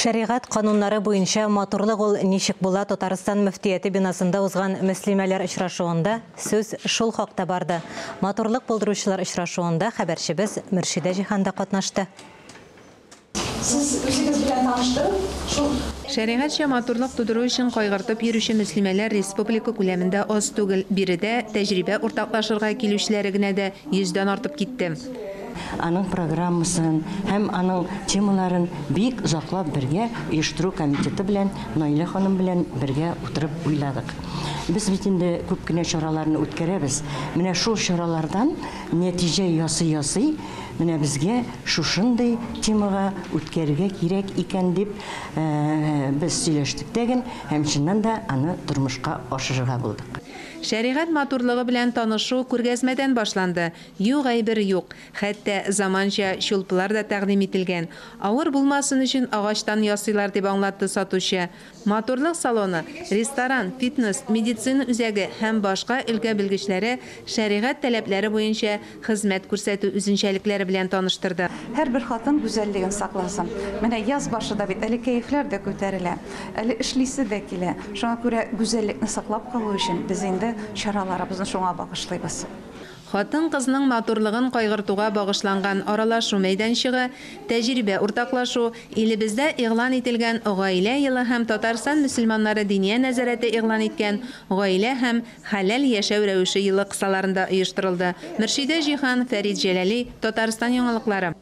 Шәригать кануннары буенча матурлык ул ничек була? Татарстан мөфтияте бинасында узган мөслимәләр очрашуында сүз шул хакта барды. Матурлык булдыручылар очрашуында хәбәрчебез Мөршидә Җиһан да катнашты. Сез үзегез белән таныштырып, шул. Шәригатьчә матурлык тудыру өчен кайгыртып йөрүче мөслимәләр республика күләмендә аз түгел. Биредә тәҗрибә уртаклашырга килүчеләре генә дә йөздән артып китте. Аның программасын һәм аның темаларын бик озаклап бергә оештыру комитеты белән, Наилә ханым белән бергә утырып уйладык. Без бит инде күп кенә чараларны үткәрәбез. Менә шул чаралардан нәтиҗә ясый-ясый, менә безгә шушындый темага үткәрергә кирәк икән дип без сөйләштек тәген һәм чыннан да аны тормышка ашырырга булдык. Шәригать матурлыгы белән танышу күргәзмәдән башланды. Юк әйбер юк. Хәтта заманча чулпылар да тәкъдим ителгән. Авыр булмасын өчен агачтан ясыйлар, дип аңлатты сатучы. Матурлык салоны, ресторан, фитнес, медицина үзәге һәм башка өлкә белгечләре шәригать таләпләре буенча хезмәт күрсәтү үзенчәлекләре белән таныштырды. Һәрбер хатын гүзәллеген сакласын. Менә яз башы да бит, әле кәефләр дә күтәрелә, әле эшлисе дә килә. Шуңа күрә гүзәллекне саклап калу өчен без инде чараларыбызны шуңа багышлыйбыз. Хатын-кызның матурлыгын кайгыртуга багышланган аралашу мәйданчыгы, тәҗрибә уртаклашу, илебездә игълан ителгән Гаилә елы һәм Татарстан мөселманнары Диния нәзарәте игълан иткән Гаилә һәм хәләл яшәү рәвеше елы кысаларында оештырылды. Мөршидә Җиһан, Фәрит Җәләли, Татарстан яңалыклары.